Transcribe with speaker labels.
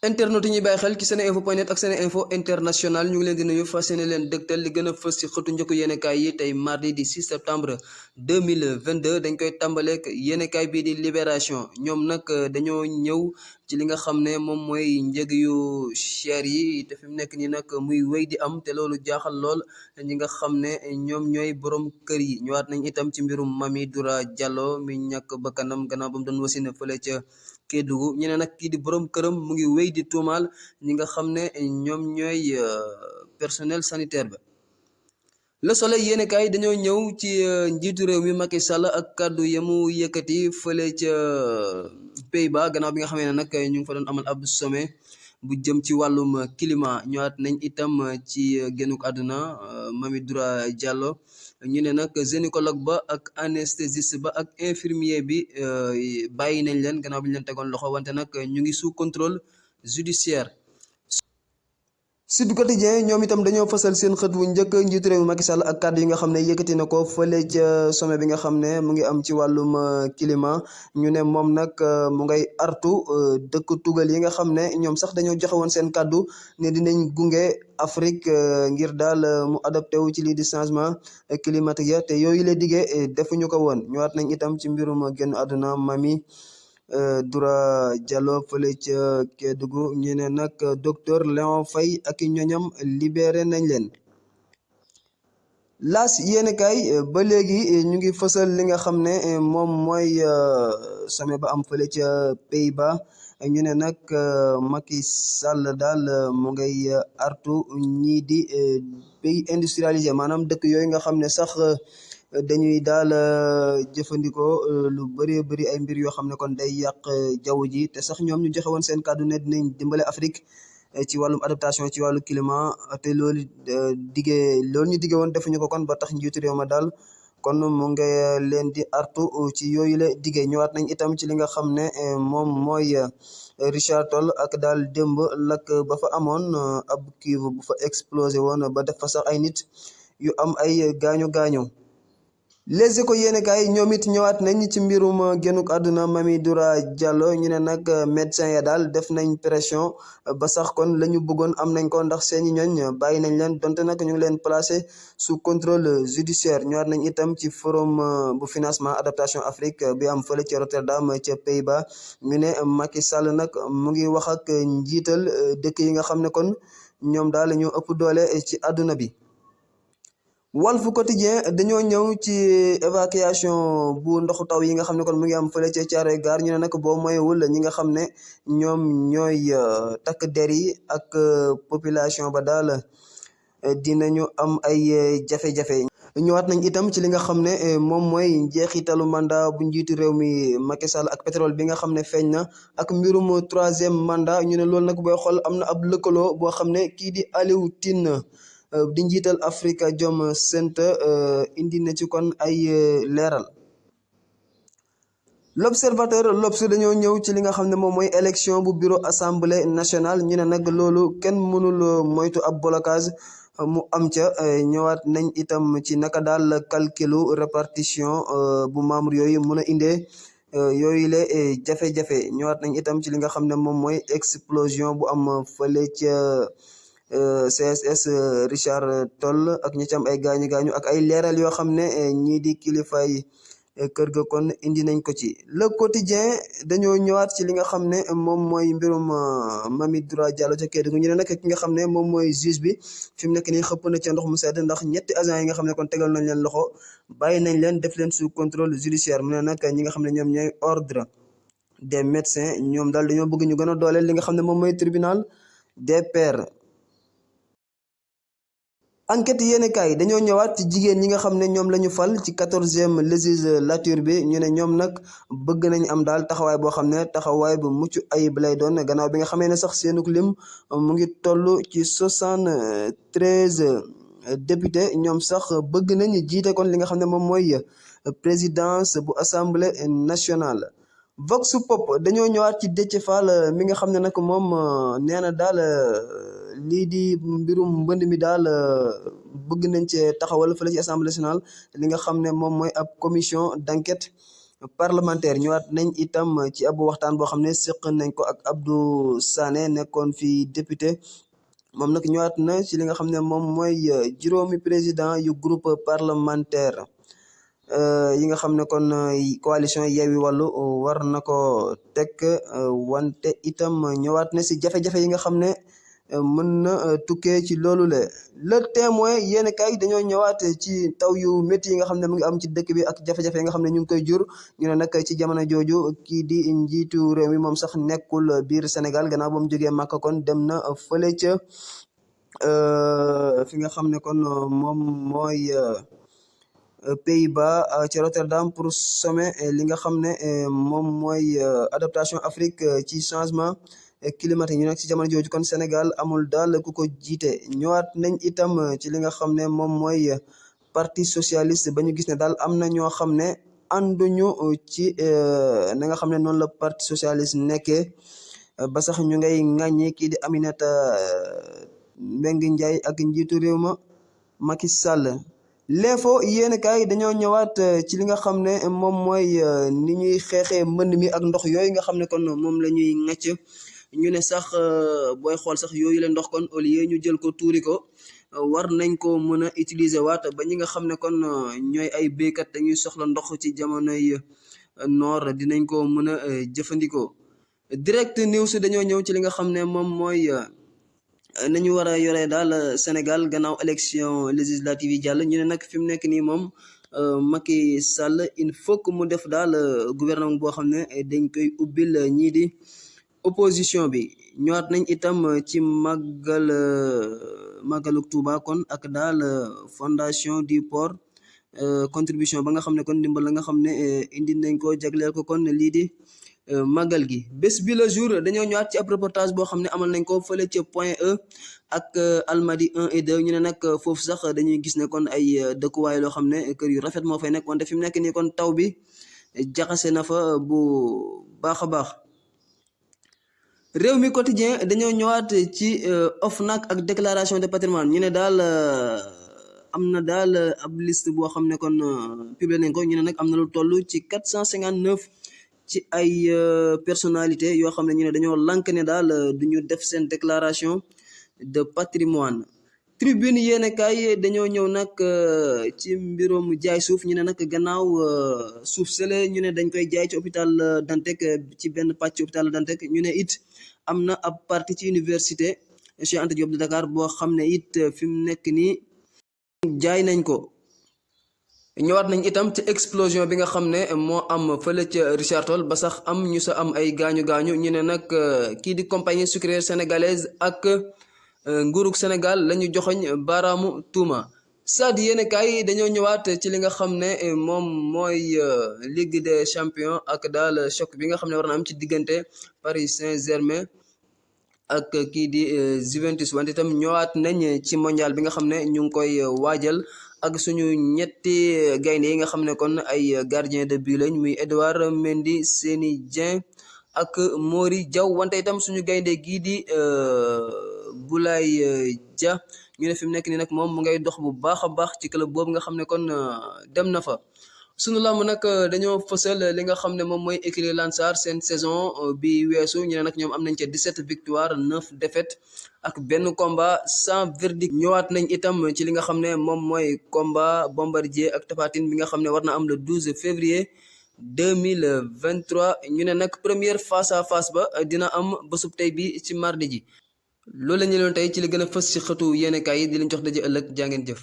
Speaker 1: internet yi ñuy bàyyi xel ci seneinfo.net ak seneinfo international ñu ngi leen di nuyu fas yéene leen dëgtal li gën a fës ci xëtu njëkku yéenekaay yi tey mardi di 6 septembre 2022 dañ koy tàmbaleek yéenekaay bii di Libération ñoom nag dañoo ñëw ci li nga xam ne moom mooy njëg yu cher yi te fi mu nekk nii nag muy wéy di am te loolu jaaxal lool ñi nga xam ne ñoom ñooy borom kër yi ñëwaat nañ itam ci mbirum Mami Dura Diallo mi ñàkk bakkanam gannaaw ba mu doon wasina fële ca Kédougou ñu ne nag kii di borom këram mu ngi wéy di tuumaal ñi nga xam ne ñoom ñooy personnel sanitaire ba. Le Soleil yéenekaay dañoo ñëw ci njiitu réew mi Macky Sall ak kàddu yamu yëkkati fële ca Pays-Bas gannaaw bi nga xamee ne nag ñu ngi fa doon amal ab sommet bu jëm ci wàllum climat ñëwaat nañ itam ci génnuk àdduna Mami Dura Diallo ñu ne nag gynécologue ba ak anesthésiste ba ak infirmier bi bàyyi nañ leen gannaaw bi ñu leen tegoon loxo wante nag ñu ngi sous contrôle judiciaire. Sud Quotidien ñoom itam dañoo fësal seen xët wu njëkk njiitu réew mi Macky Sall ak kàddu yi nga xam ne yëkkati na ko fële ca sommet bi nga xam ne mu ngi am ci wàllum climat ñu ne moom nag mu ngay artu dëkk tugal yi nga xam ne ñoom sax dañoo joxe woon seen kàddu ne dinañ gunge Afrique ngir daal mu adapté wu ci lii di changement climatique ya te yooyu la diggee defuñu ko woon ñëwaat nañ itam ci mbirum génn àdduna Mami Dura Diallo fële ca Kédougou ñu ne nag docteur Léon Faye ak ñoñam libéré nañ leen. Laas yéenekaay ba léegi ñu ngi fësal li nga xam ne moom mooy sommet ba am fële ca Pays-Bas ñu ne nag Macky Sall daal mu ngay artu ñii di pays industrialisé maanaam dëkk yooyu nga xam ne sax dañuy daal jëfandikoo lu bëree bëri ay mbir yoo xam ne kon day yàq jaww ji te sax ñoom ñu joxe woon seen kàddu ne dinañ dimbale Afrique ci wàllum adaptation ci wàllu climat te loolu ñu diggee woon defuñu ko kon ba tax njiitu réew ma daal kon mu nga leen di artu ci yooyu la diggee ñëwaat nañ itam ci li nga xam ne moom mooy Richard Toll ak daal démb lakk ba fa amoon ab cuve bu fa explosé woon ba def fa sax ay nit yu am ay gaañu Les Échos yéenekaay ñoom it ñëwaat nañ ci mbirum génnuk àdduna Mami Dura Diallo ñu ne nag médecin ya daal def nañ pression ba sax kon la ñu bëggoon am nañ ko ndax seeni ñooñ bàyyi nañ leen donte nag ñu ngi leen placé sous contrôle judiciaire ñëwaat nañ itam ci forum bu financement adaptation Afrique bi am fële ci Rotterdam ca Pays-Bas ñu ne Macky Sall nag mu ngi wax ak njiital dëkk yi nga xam ne kon ñoom daal ñu ëpp doole ci àdduna bi. Walf Quotidien dañoo ñëw ci évacuation bu ndoxu taw yi nga xam ne kon mu ngi am fële ca Thiaroye Gare ñu ne nag boo moywul ñi nga xam ne ñoom ñooy takk der yi ak population ba daal dinañu am ay jafe-jafe. ñëwaat nañ itam ci li nga xam ne moom mooy njeexitalu mandat bu njiitu réew mi Macky Sall ak pétrole bi nga xam ne feeñ na ak mbirum troisième mandat ñu ne loolu nag booy xool am na ab lëkkaloo boo xam ne kii di Aliou Tine di njiital Afrikajom Center indi na ci kon ay leeral. L'Observateur L'Obs dañoo ñëw ci li nga xam ne moom mooy élection bu bureau assemblée nationale ñu ne nag loolu kenn mënul moytu ab blocage mu am ca ñëwaat nañ itam ci naka daal calculu répartition bu membre yooyu mën a indee yooyu la jafe-jafe ñëwaat nañ itam ci li nga xam ne moom mooy explosion bu am fële ca CSS Richard Toll ak ñi ci am ay gaañu ak ay leeral yoo xam ne ñii di kilifay kër ga kon indi nañ ko ci. Le Quotidien dañoo ñëwaat ci li nga xam ne moom mooy mbirum Mami Dura Diallo ca Kédougou ñu ne nag ki nga xam ne moom mooy juge bi fi mu nekk nii xëpp na ca ndox mu sedd ndax ñetti agents yi nga xam ne kon tegal nañ leen loxo bàyyi nañ leen def leen sous contrôle judiciaire mu ne nag ñi nga xam ne ñoom ñooy ordre des médecins ñoom daal dañoo bëgg ñu gën a dooleel li nga xam ne moom mooy tribunal des pairs. Enquête yéenekaay dañoo ñëwaat ci jigéen ñi nga xam ne ñoom la ñu fal ci 14e législature bi ñu ne ñoom nag bëgg nañ am daal taxawaay boo xam ne taxawaay bu mucc ayib lay doon gannaaw bi nga xamee ne sax seenuk lim mu ngi toll ci 73 député ñoom sax bëgg nañ jiite kon li nga xam ne moom mooy présidence bu assemblée nationale. Vox Pop dañoo ñëwaat ci Déthié Fall mi nga xam ne nag moom nee na daal lii di mbirum mbënd mi daal bëgg nañ cee taxawal fële ci assemblée nationale li nga xam ne moom mooy ab commission d'enquête parlementaire ñëwaat nañ itam ci ab waxtaan boo xam ne seq nañ ko ak Abdou Sané nekkoon fi député moom nag ñëwaat na ci li nga xam ne moom mooy juróomi président yu groupe parlementaire yi nga xam ne kon coalition Yewwi Wallu war na ko teg wante itam ñëwaat na si jafe-jafe yi nga xam ne mën na tukkee ci loolu le témoin yéen kay dañoo ñëwaat ci taw yu métti yi nga xam ne mu ngi am ci dëkk bi ak jafe-jafe yi nga xam ne ñu ngi koy jur ñu ne nag ci jamono jooju kii di njiitu réew mi moom sax nekkul biir Sénégal gannaaw ba mu jógee Màkka kon dem na fële ca fi nga xam ne kon moom mooy Pays-Bas ci Rotterdam pour sommet li nga xam ne moom mooy adaptation Afrique ci changement climatique ñu nekk ci jamono jooju kon Sénégal amul daal ku ko jiite ñëwaat nañ itam ci li nga xam ne moom mooy parti socialiste ba ñu gis ne daal am na ñoo xam ne ànduñu ci na nga xam ne noonu la parti socialiste nekkee ba sax ñu ngay ŋàññi kii di Aminata Mbengue Ndiaye ak njiitu réew ma Macky Sall. L'info yéen kaay dañoo ñëwaat ci li nga xam ne moom mooy ni ñuy xeexee mbënd mi ak ndox yooyu nga xam ne kon moom la ñuy ŋàcc ñu ne sax booy xool sax yooyu la ndox kon au lieu ñu jël ko tuuri ko war nañ ko mën a utiliser waat ba ñi nga xam ne kon ñooy ay béykat dañuy soxla ndox ci jamonoy noor dinañ ko mën a jëfandikoo. Direct News dañoo ñëw ci li nga xam ne moom mooy nañu war a yore daal Sénégal gannaaw élection législative yi jàll ñu ne nag fi mu nekk nii moom Macky Sall il faut que mu def daal gouvernement boo xam ne dañ koy ubbil ñii di opposition bi ñëwaat nañ itam ci màggaluk Touba kon ak daal fondation du port contribution ba nga xam ne kon ndimbal la nga xam ne indi nañ ko jagleel ko kon lii di màggal gi bés bi le jour dañoo ñëwaat ci ab reportage boo xam ne amal nañ ko fële ca Point E ak Almadi 1 et 2 ñu ne nag foofu sax dañuy gis ne kon ay dëkkuwaay loo xam ne kër yu rafet moo fay nekk wante fi mu nekk nii kon taw bi jaxase na fa bu baax a baax. Réew mi quotidien dañoo ñëwaat ci OFNAC ak déclaration de patrimoine ñu ne daal am na daal ab liste boo xam ne kon publié nañ ko ñu ne nag am na lu toll ci 459 ci ay personnalité yoo xam ne ñu ne dañoo lànk ne daal duñu def seen déclaration de patrimoine. Tribune yéen kaay dañoo ñëw nag ci mbirum jaay suuf ñu ne nag gannaaw suuf sele ñu ne dañ koy jaay ci hôpital Dantec ci benn pàcc hôpital Dantec ñu ne it am na ab partie ci université Cheikh Anta Diop de Dakar boo xam ne it fi mu nekk nii jaay nañ ko. ñëwaat nañ itam ci explosion bi nga xam ne moo am fële ca Richard Toll ba sax am ñu sa am ay gaañu ñu ne nag kii di compagnie sucrière sénégalaise ak nguurug Sénégal la ñu joxoñ baaraamu tuuma. Stades yéen kaay dañoo ñëwaat ci li nga xam ne moom mooy Ligue des champions ak daal choc bi nga xam ne war na am ci diggante Paris Saint-Germain ak kii di Juventus wante itam ñëwaat nañ ci mondial bi nga xam ne ñu ngi koy waajal ak suñu ñetti gaynde yi nga xam ne kon ay gardien de but lañ muy Edouard Mendy Seny Dieng ak Mori Diaw wante itam suñu gaynde gii di Boulaye Dia ñu ne fi mu nekk nii nag moom mu ngay dox bu baax a baax ci club boobu nga xam ne kon dem na fa. sunu lamb nag dañoo fësal li nga xam ne moom mooy écurie Lansar seen saison bi weesu ñu ne nag ñoom am nañ ca 17 victoires 9 défaites ak benn combat sans verdict. ñëwaat nañ itam ci li nga xam ne moom mooy combat Bombardier ak Tapha Tine bi nga xam ne war na am le 12 février 2023 ñu ne nag première face à face ba dina am bésub tey bi ci mardi ji loolu la ñu leen tey ci li gën a fës ci xëtu yéenekaay yi di leen jox daje ëllëg jaa ngeen jëf.